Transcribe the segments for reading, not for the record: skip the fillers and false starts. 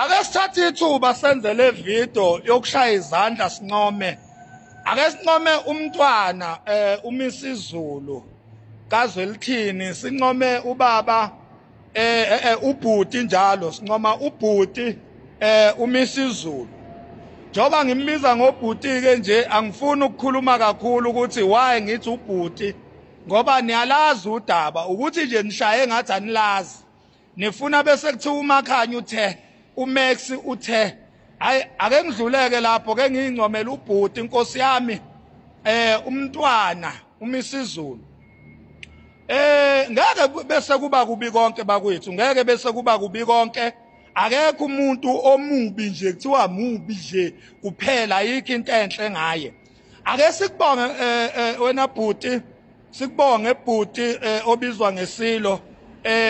Ake sithathe ithuba senze le video yokushaya izandla sincome. Ake sincome umntwana uMisizulu kaZwelithini, sincome ubaba ubhuti njalo, sincoma ubhuti uMisizulu. Njengoba ngimbiza ngobhuti ke nje, angifuni ukukhuluma kakhulu ukuthi why ngithi ubhuti, ngoba niyalazi udaba ukuthi nje nishaye ngathi anilazi. Nifuna bese kuthiwa uMakhanya uthe, uMax uthe. Hayi, ake ngidluleke lapho ke ngiyincomela ubhuti inkosi yami umntwana uMisizulu. Ngeke bese kuba kubi konke bakwethu, ngeke bese kuba kubi konke. Akekho umuntu omubi nje kuthiwa mubi nje kuphela, ayikho into enhle ngaye. Ake sikubonge wena bhuti, sikubonge bhuti obizwa ngesilo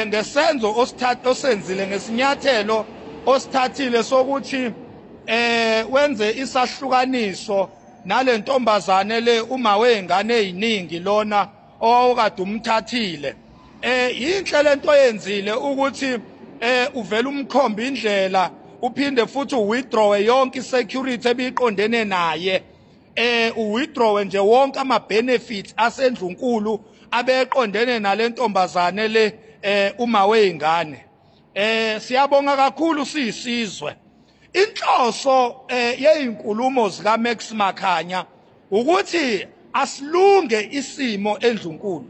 ngesenzo osithatha osenzile, ngesinyathelo osithathile sokuthi wenze isahlukaniso nale ntombazane le, uma wengane eziningi lona owawukade umthathile. Yinhle lento oyenzile ukuthi uvela umkhomba indlela, uphinde futhi uwithdraw yonke isecurity ebiqondene naye. Uwithdraw nje wonke ama benefits asendlunkulu abeqondene nale ntombazane le uma weingane. Siyabonga kakhulu siyisizwe. Inhloso yezinkulumo zika Max Makhanya ukuthi asilunge isimo endlunkulu.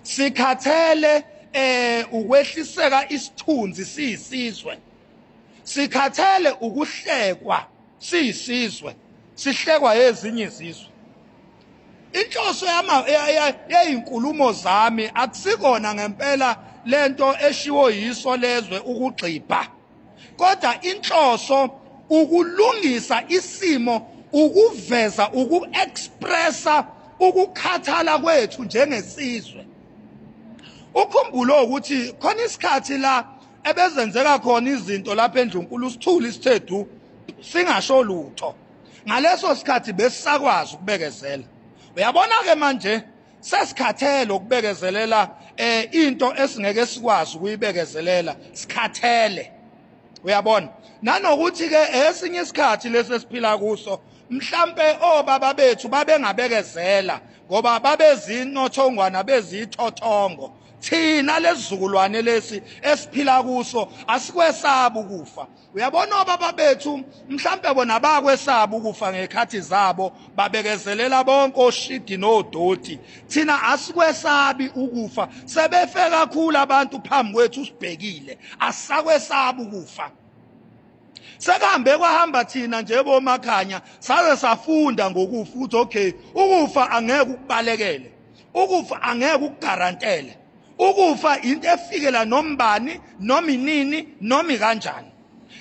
Sikhathele ukwehliseka isithunzi siyisizwe. Sikhathele ukuhlekwa siyisizwe, sihlekwa ezinye izizwe. Inhloso yezinkulumo zami akusikona ngempela lento eshiwo yiso lezwe ukugxibha, kodwa inhloso ukulungisa isimo, ukuveza, ukuexpressa ukukhathala kwethu njengesizwe. Ukhumbule ukuthi khona isikhathi la ebezenzeka khona izinto lapha endlunkulu, sithule isithethu singasho lutho. Ngaleso sikhathi besisakwazi ukubekezela. Uyabona ke manje sesikhathele ukubekezelela into esingeke sikwazi ukuyibekezelela, sikhathele. Uyabona nanokuthi ke esinye isikhathi lesi esiphila kuso mhlambe obaba bethu babengabekezela ngoba babezinothongwana bezithothongo. Thina lesizukulwane lesi esiphila kuso asikwesaba ukufa. Uyabona obaba bethu mhlambe bona bakwesaba ukufa ngekhathi zabo, babekezelela bonke oshidi nodoti. Thina asikwesabi ukufa, sebefe kakhulu abantu phambi kwethu sibhekile, asisakwesaba ukufa. Sekuhambe kwahamba thina nje boMakhanya saze safunda ngokufa ukuthi okay, ukufa angeke ukubalekele, ukufa angeke ukugarantele, ukufa into efikela nombani noma inini noma kanjani.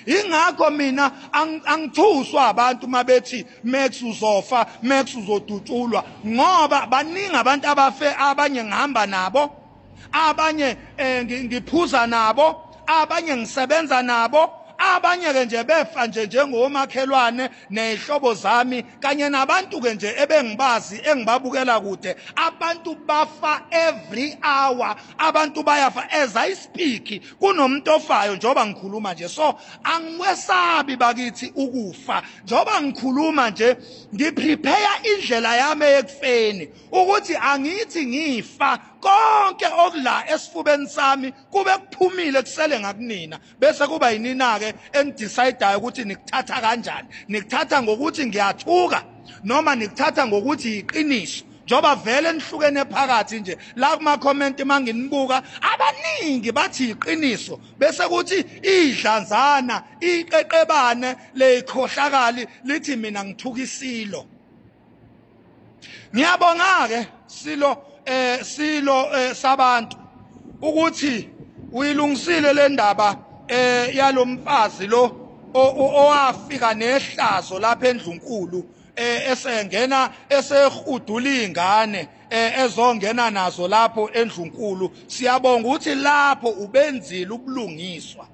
Ingakho mina angithuswa abantu mabethi Max uzofa, Max uzodutshulwa, ngoba baningi abantu abafe, abanye ngihamba nabo, abanye ngiphuza nabo, abanye ngisebenza nabo, abanye ke nje befa nje njengomakhelwane nezihlobo zami kanye nabantu ke nje ebengibazi engibabukela kude. Abantu bafa every hour, abantu bayafa. As I speak kunomuntu ofayo njengoba ngikhuluma nje. So angikwesabi bakithi ukufa. Njengoba ngikhuluma nje ngiprepare indlela yami ekufeni, ukuthi angithi ngifa konke okula esifubeni sami kube kuphumile kusele ngakunina, bese kuba yinina ke enidecideayo ukuthi nikuthatha kanjani. Nikuthatha ngokuthi ngiyathuka noma nikuthatha ngokuthi iqiniso, njoba vele nihlukene phakathi nje la kuma comment manginibuka abaningi bathi iqiniso, bese kuthi idlanzana iqeqebane leyikhohlakali lithi mina ngithuka isilo. Ngiyabonga ke silo silo sabantu ukuthi uyilungisile le ndaba yalomfazi lo owafika nehlazo lapha endlunkulu, esengena esehudula ingane ezongena nazo lapho endlunkulu. Siyabonga ukuthi lapho ubenzile ubulungiswa.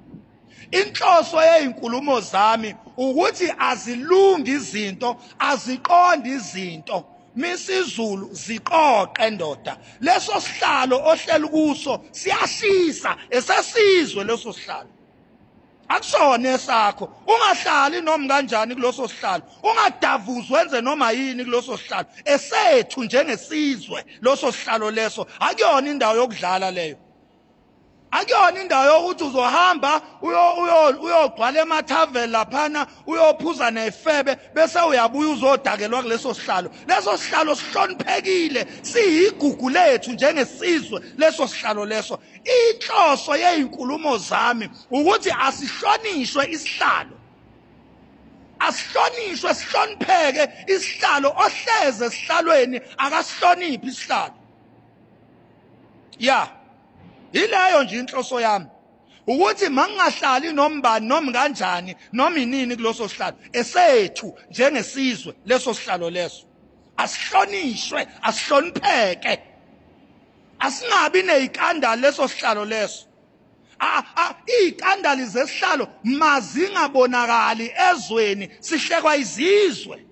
Inhloso yezinkulumo zami ukuthi azilungi izinto, aziqondi izinto. Misizulu ziqoqe ndoda, leso sihlalo ohleli kuso siyashisa, esesizwe leso sihlalo. Akusona esakho. Ungahlali noma kanjani kuloso sihlalo, ungadavuzi wenze noma yini kuloso sihlalo. Esethu njengesizwe loso sihlalo leso, akuyona indawo yokudlala leyo. Akuyona indawo yokuthi uzohamba uyogcwala emathaveni laphana, uyophuza nefebe, bese uyabuya uzodakelwa kuleso sihlalo. Leso sihlalo sihloniphekile, siyigugu lethu njengesizwe leso sihlalo leso. Inhloso yezinkulumo zami ukuthi asihlonishwe isihlalo, asihlonishwe, sihlonipheke isihlalo. Ohleze esihlalweni akasihloniphi isihlalo. Ya, yileyo nje inhloso yami, ukuthi mangingahlali nombani noma kanjani noma inini kuloso sihlalo. Esethu njengesizwe leso sihlalo leso, asihlonishwe, asihlonipheke, asingabi nezikandali leso sihlalo leso. Izikandali zesihlalo mazingabonakali ezweni, sihlekwa izizwe.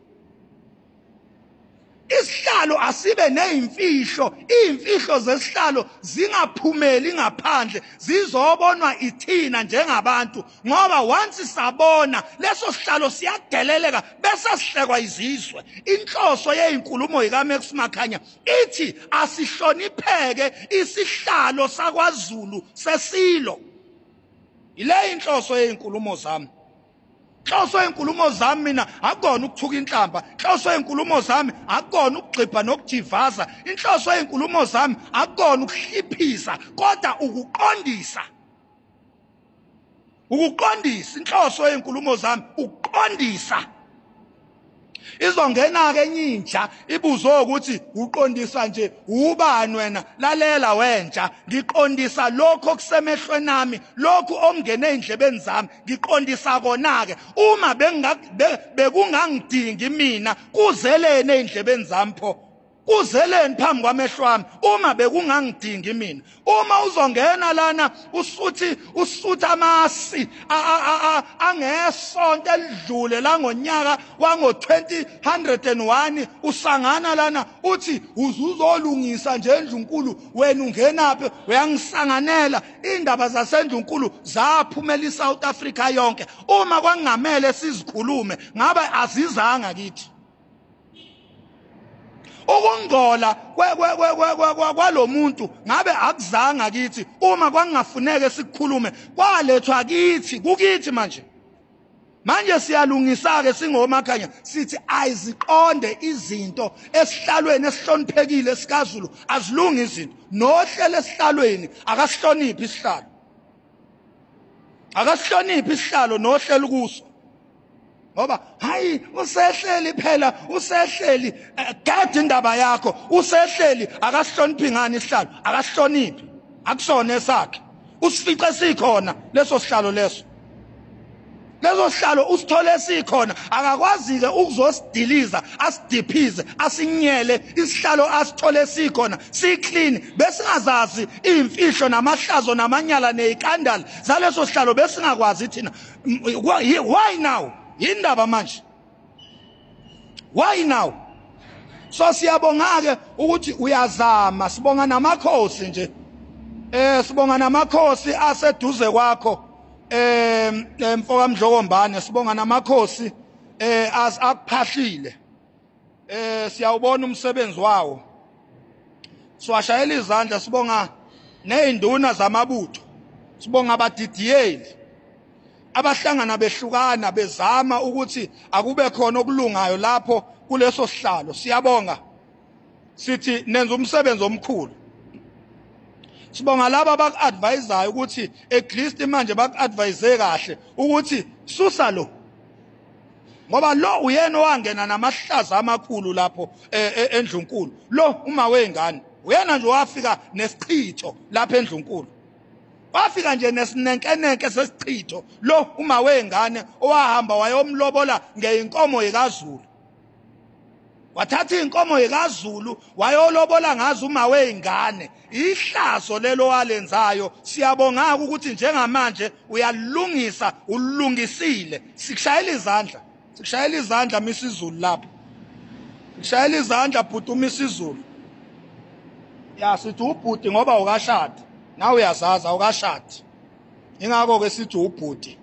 Isihlalo asibe nezimfihlo, izimfihlo zesihlalo zingaphumeli ngaphandle, zizobonwa ithina njengabantu, ngoba once sabona leso sihlalo siyadeleleka bese sihlekwa izizwe. Inhloso yezinkulumo yikaMax Makhanya ithi asihlonipheke isihlalo sakwaZulu sesilo. Ile inhloso yezinkulumo zami. Inhloso yezinkulumo zami mina akukona ukuthuka inhlamba, inhloso yezinkulumo zami akukona ukugxibha nokujivaza, inhloso yezinkulumo zami akukona ukuhliphisa, kodwa ukuqondisa. Ukuqondisa, inhloso yezinkulumo zami ukuqondisa. Izongena ke enye intsha ibuzwe ukuthi uqondisa nje ubani wena? Lalela wentsha, ngiqondisa lokho okusemehlweni ami, lokhu okungene ezindlebeni zami, ngiqondisa kona ke. Uma bekungangidingi mina, kuzeleni ezindlebeni zami pho? Kuzeleni phambi kwamehlo ami uma bekungangidingi mina? Uma uzongena lana usuthi usutha amasi angesonto elidlule la ngonyaka wango-2001, usangana lana uthi uzuzolungisa nje endlunkulu, wena ungenaphi? Uyangisanganela. Indaba zasendlunkulu zaphumela iSouth Africa yonke. Uma kwangamele sizikhulume ngabe azizanga kithi. Ukungcola kwalomuntu ngabe akuzanga kithi. Uma kwangafuneke sikukhulume, kwalethwa kithi, kukithi manje. Manje siyalungisa ke singomakhanya, sithi ayiziqonde izinto esihlalweni esihloniphekile sikaZulu, azilungi izinto. Nohlele esihlalweni akasihloniphi isihlalo, akasihloniphi isihlalo nohlelo kuso, ngoba hayi usehleli phela, usehleli. Gada indaba yakho, usehleli akasihloniphi ngani isihlalo? Akasihloniphi, akusona esakhe, usifice sikhona leso sihlalo leso. Leso sihlalo usithole sikhona, akakwazi-ke ukuzosidiliza asidiphize asinyele isihlalo asithole sikhona si-clean. Besingazazi iy'mfihlo namahlazo namanyala ney'kandali zaleso sihlalo, besingakwazi thina. Why now? Yindaba manje, why now? So siyabonga-ke ukuthi uyazama, sibonga namakhosi nje, sibonga namakhosi aseduze kwakho, mfoka Mdlokombane, sibonga namakhosi akuphahlile. Siyawubona umsebenzi wawo, siwashayela izandla. Sibonga nezinduna zamabutho, sibonga abadidiyeli abahlangana behlukana bezama ukuthi akube khona okulungayo lapho kuleso sihlalo. Siyabonga, sithi nenza umsebenzi omkhulu. Sibonga laba abaku-advisayo ukuthi at least manje baku-advise kahle ukuthi susa lo, ngoba lo uyena owangena namahlaza amakhulu lapho endlunkulu. Lo uma wengane uyena nje wafika nesichitho lapha endlunkulu, wafika nje nesinenkenenke sesichitho. Lo uma wengane owahamba wayomlobola ngeinkomo yekaZulu, wathatha inkomo yekaZulu wayolobola ngazo uma wengane. Ihlazo lelo walenzayo. Siyabonga ukuthi njengamanje uyalungisa, ulungisile. Sikushayela izandla, sikushayela izandla Misizulu lapho, sikushayela izandla bhuti uMisizulu. Ya, sithi ubhuti ngoba ukashadi nawe, uyazazi awukashadi, ingakho ke sithi ubhuti.